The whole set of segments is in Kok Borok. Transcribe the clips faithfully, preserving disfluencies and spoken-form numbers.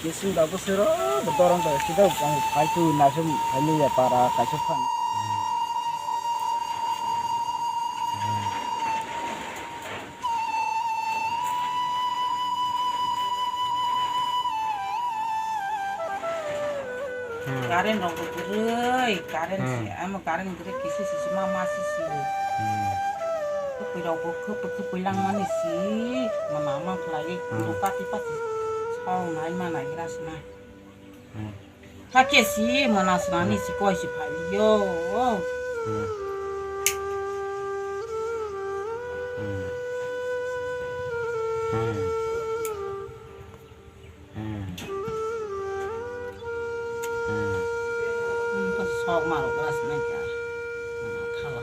Bising da bwswk rok bo dorong da sida bang phai tu naisem phai ya para kaisa phan. Hmm. Current rok bo kwrwi, current si, hmm, amo current kwrwi kisi si, si ma ma si si. Hmm. Khwpwi rok bo khwpwi, khwpwi langmani si, mama ma khlaiwi, hmm, kwrwi pati pati. Song nai ma nai gra si na. Hmm. Hakhe si mona swnani si koi si phai yo. Hmm. Hmm. Hmm. Hmm. Hmm. Hmm, to sok ma rok ras nai ka. Mana thala.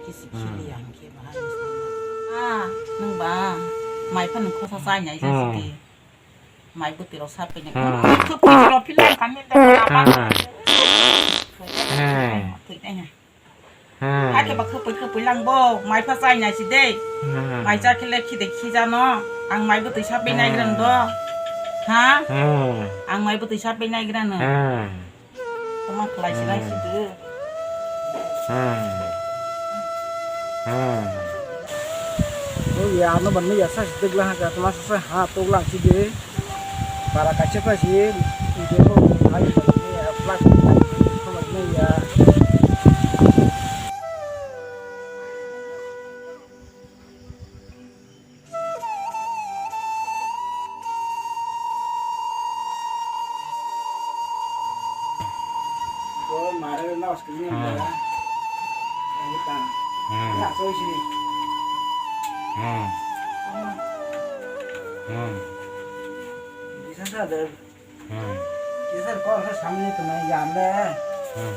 Kisi, hmm, khili yang ke bahai. Ah, nung ba. Mai phan khosa sai nai sa, hmm, si. Mai bwtwi rok sa pini. Hmm. Khwpwi rok phila kami de lama. Hmm. Thwi nai ha. Hmm. Hakhe ba khwpwi khwpwi lang bo. Mai pha chai nai si de. Hmm. Mai cha khile khi de khi jano. Ang mai bwtwi sa pe nai gran do. Ha? Hmm. Ang mai bwtwi sa pe nai gran no. Hmm. Tama khlai sinai, hmm, sidi. Hmm. Hmm. Oh ya, ano ban ya sa sidi gla ha, tama sa sa ha to gla sidi. Para kaisa pa si, ide ko hai ya, plak ko ya. Hmm. Kisa kok khe samni tongmani ya le. Hmm.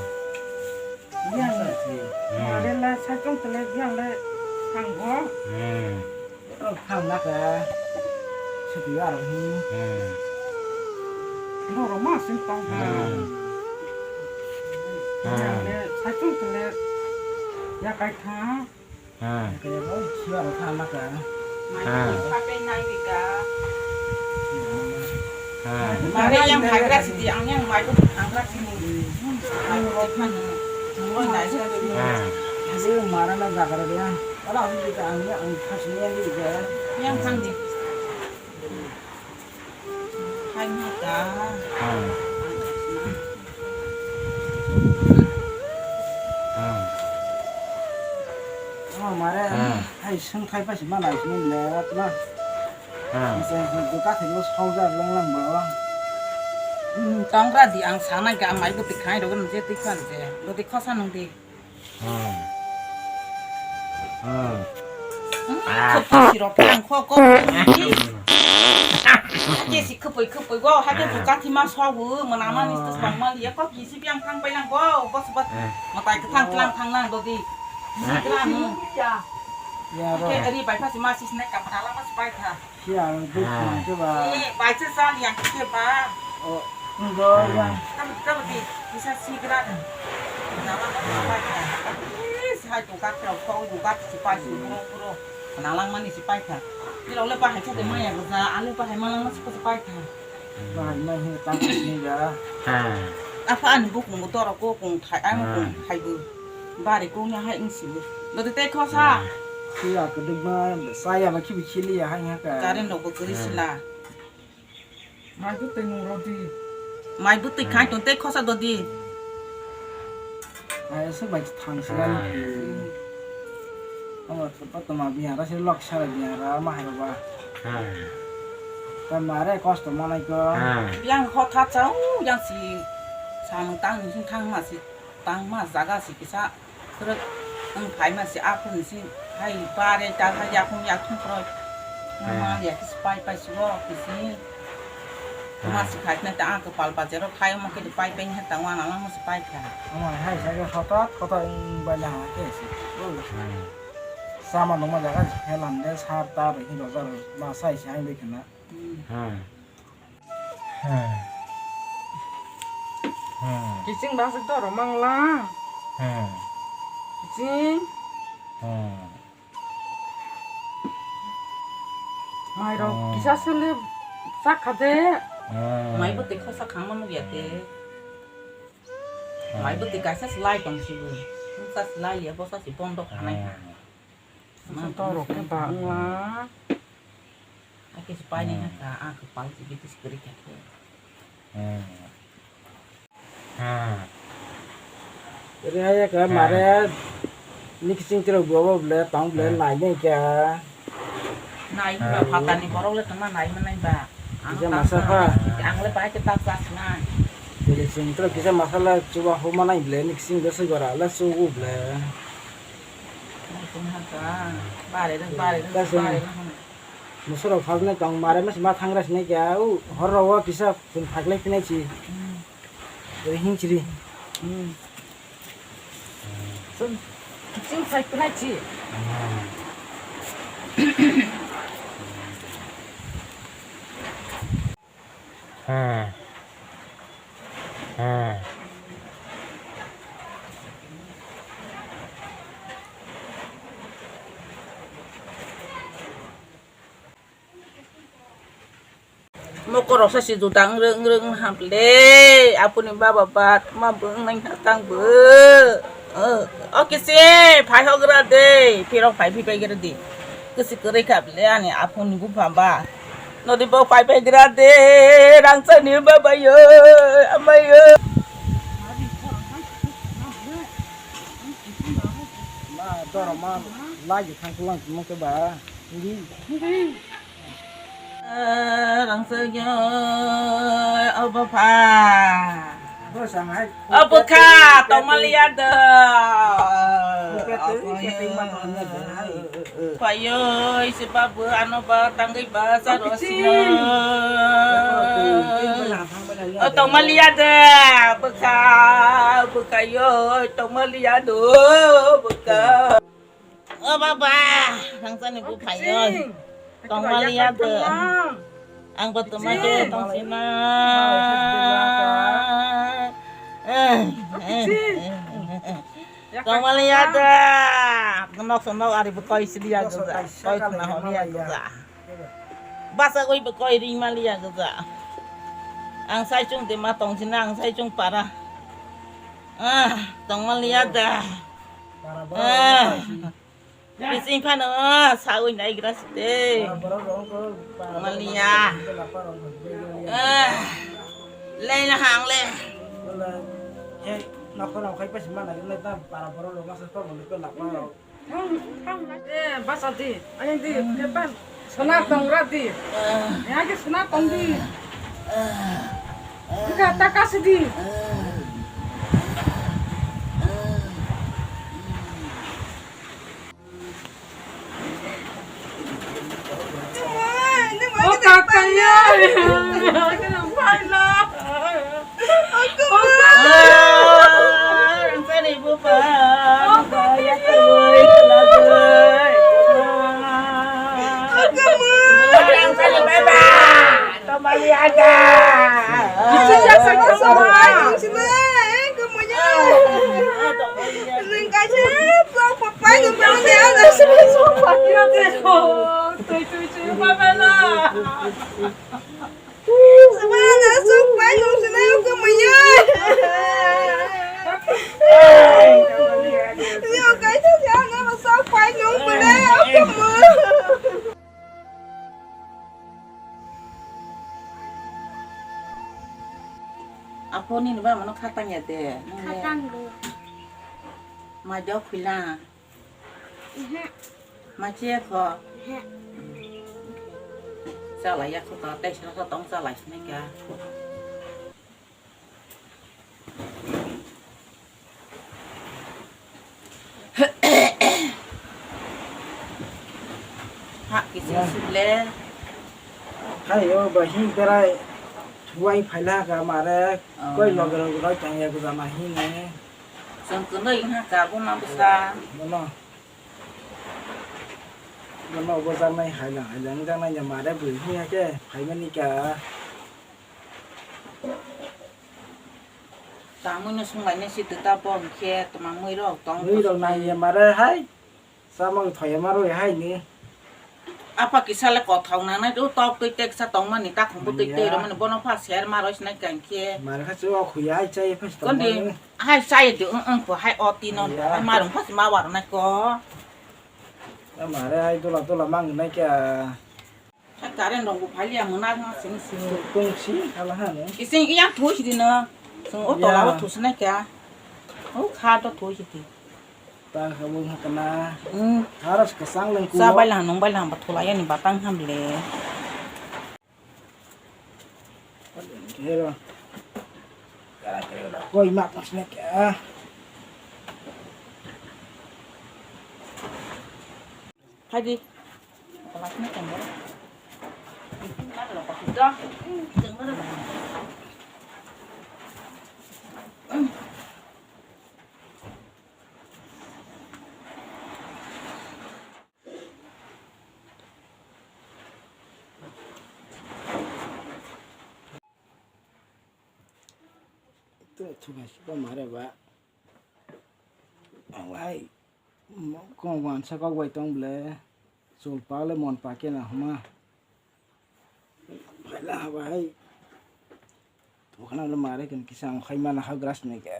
Yang le. Hmm. Mare le saichung tele yang le thangbo. Hmm. Oh, thang na ka. Sidi aro hi. Hmm. Noro ma sing tong. Hmm. Yang le saichung tele ya kai thang. Hmm. Kaya ba, siya ang tama ka. Hmm. Sape nai ka. Hmm. Mare yang hai gra sidi, ang yang mai ko thang gra sini. Ang ro phan. Ang ro nai sa. Hmm. Asi mara na jaga ro ya. Ala ang di ka ang ya ang khas ni di ka. Yang thang di. Hai ma ta. Hmm. Hmm. Oh, mare, hmm, hai sung khai pa si ma lai sini le, ma. Hmm. Sa, sa, duka thai mo sauja long lang bo. Hmm, tong gra di ang sana ga mai bwtwi khai ro je twi khan je. Bwtwi khosa nung di. Hmm. Hmm. Hmm, ah. Khwpui si rok phang kho, kok si. Hake si khwpui, khwpui go, hake, ah, buka thima sobu, mwnama ni, ah, stus bang mali ya, kok si biang thang pai nang go, bos, bos. Ah. Matai kwthang, ah, tlang thang nang dodi. Ah. Tlang, hmm. Ya, ro. Hake ari bai pha si ma si snack ka mwnama si pai kha. Siya ang duk, ah, mangse ba. Eh, bai se sa liang ke ba. Oh, ndo, ah, yang. Kam, kam di, bisa si gra. Nama ko pai ta. Eh, sai to ka kro ko, to ka si pai si pro pro. Nalang mani si pai ta. Ni lo le pa hai cha de ma ya ga, ale pa hai ma lang ma si pai ta. Ba hai ma he ta ni ga. Ah. Apa ani buk mo to ro ko kung thai, ai mo kung thai bu. Bari kung ya hai ing si bu. Lo de te khosa. Ah. Siya kwdwkma, saya ba khibi chili ya hai haka. Current rok bo kwrwi sila. Mai bwtwi nung rodi. Mai bwtwi khai tong tei khosa dodi. Ai se bai thang sila ni. Amo to ma biya ra se lok sara biya ra ma hai ba. Ta mare kosto manai ko. Yang hotha chao yang si samung tang ni thang ma si. Tangma jaga si kisa kwrwk wng phaima si aphuru si hai bare ta hai yakhung yakthung khoroi. Hmm. Ma ya kisi pai pai si o kisi. Hmm. Ma si khai na ta ang kwpal ba jero khai omo khe pai pai ha ta wana lang si pai kha. Omo hai sai khe hotot hotot wng bai lang ke si. Hmm. Sama nungma jaga si helam de sar ta bai hin rojar ma sai si hai bai khna. Hmm. Hmm. Hmm. Kiching basuk to romang la. Hmm. Kiching. Hmm. Mai rok, hmm, kisa sele Sakha de. Mai bwtwi khosa khangma nukya de. Mai bwtwi kaisa slai tong sibo. Nuksa slai ya bosa si bondo khanai ha. Tong rok khe ba wngla. Ake si pai nai ha ka, a kwpal si bitis kwrwi kha khe. Rihai ya ka mare nikising tiro buwa ble tong ble nai nai kya. Nai ba phatani borok le tongma nai manai ba. Ang kisa masa pha. Ang le pai ke tak tak nai. Nikising tiro kisa masala chuba ho manai ble nikising do sugora le sugu ble. Nai tong ha ka. Bare rang bare rang bare rang. Musurok phajnai tong mare mas ma thangra sinai kya u hor ro kisa phun phaklai phinai si. Oi hinchiri. Sun ching sai phinai si. Mokorok sa si juda wngrwng wngrwng wngha ble, apuni baba ba tma bo wngnai wngkha tang bo. O kisi phai hogra de, phirok phai phi pai gra di. Kisi kwrwi kha ble ani apuni bupha ba. Nodi bo phai pai gra de, rangchak ni baba yo, ama yo. Ma doro ma lagi thang kulang mo ke ba. Rangchak yo, o bupha. O bwkha, tongmaliya da. Payoi, se ba bo ano ba tangwi ba sa ro sino. O tongmaliya da, bwkha, bwkha yo, tongmaliya do, bwkha. O baba, rangchak ni bupha yo. Tongmaliya de. Ang bo tongma khe tongsinai. Tongmaliya de. Nok sonok ari bo koi siliya gja. Koi khna honiya gja. Basa goi bo koi ringmaliya gja. Ang saichung de ma tongsinai, ang saichung para. Ah, tongmaliya de. Ah. Bising phano sawi naigra site. Maliya. Leina hangle. Nokora khai pasi mana le ta para boro lo masa to mo ko la pa. Eh, basa di. Ani di, depan. Sona tongra di. Yang ke sona tong di. Enggak takas di. Tomaliada. Isi ya sa ko so pai nung sina, eh, ko mo ya. Nung ka se, so pa pai nung pa ne, ada se so pa ya de ko. Tui tui tui pa pa la. Sama ada so pai nung sina, ko mo ya. Yo ka se ya na so pai nung pa ne, ko mo. Apo nini ba mano khatang ya de. Khatang do. Mai do khwila. Ehe. Mai che kho. Ehe. Chala ya kho ta tei sa tong chala sini ka. Ha, kisi sule. Hai, o, ba, hi, berai, thuai, phaila, ka, mare, oh, koi, loge, loge, roi, tang, ya, gujama, hi, ne. Song, kono, ing, ha, ka, bo, ma, bwsa. Bono. Bono, bo, janai, hai, lang, hai, lang, janai, ya, mare, bui, hi, ha, ke, phaimani, ka. Tamui no sunglainai si twta bo hwnkhe twma mui rok tong. Mui rok nang ye mare hai. Samung thoye maro hai ni. Apa kisa le kothok nangnai do, tok twi teksa tongmani, takhumbo twi twi rwmani, bono pha ser ma rw sinai kang khe. Mar kha chuwa khuya hai chai phas tongmani. Kondi hai chai de, ang ang kho hai o tino, hai marung phas ma war nai ko. Mare hai dola dola mang nai kya. Hai current rok bo phai liya mona sing sing. Tong si khala hano. Kising iyang thu si dino. Sing o tola o thu sinai kya. O kha to thu si di. Ta kha bo hakana. Hmm. Haras kasang leng ku. Sa bai lang nong bai lang ba thula yani batang ham le. Hero. Koi mak mas nek ah. Hai di. Kelasnya kan ya. Ito, ito na siya mare ba. Awai. Kong wansa kok bai tong ble. Sul pa le mon pa ke na huma. Bai la bai. Tukana le mare ken kisang khai mana ha grass ne ke.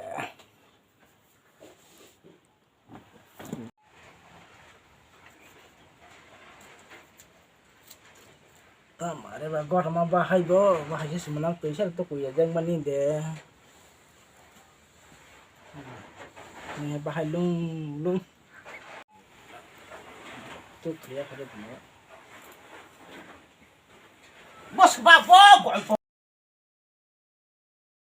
Tamare ba gotma bahai bo, bahai se sumana twi sar to kuya jeng mani de. Ne bahai lung lung. To kuya khade tamo. Bos ba bo, bo, bo.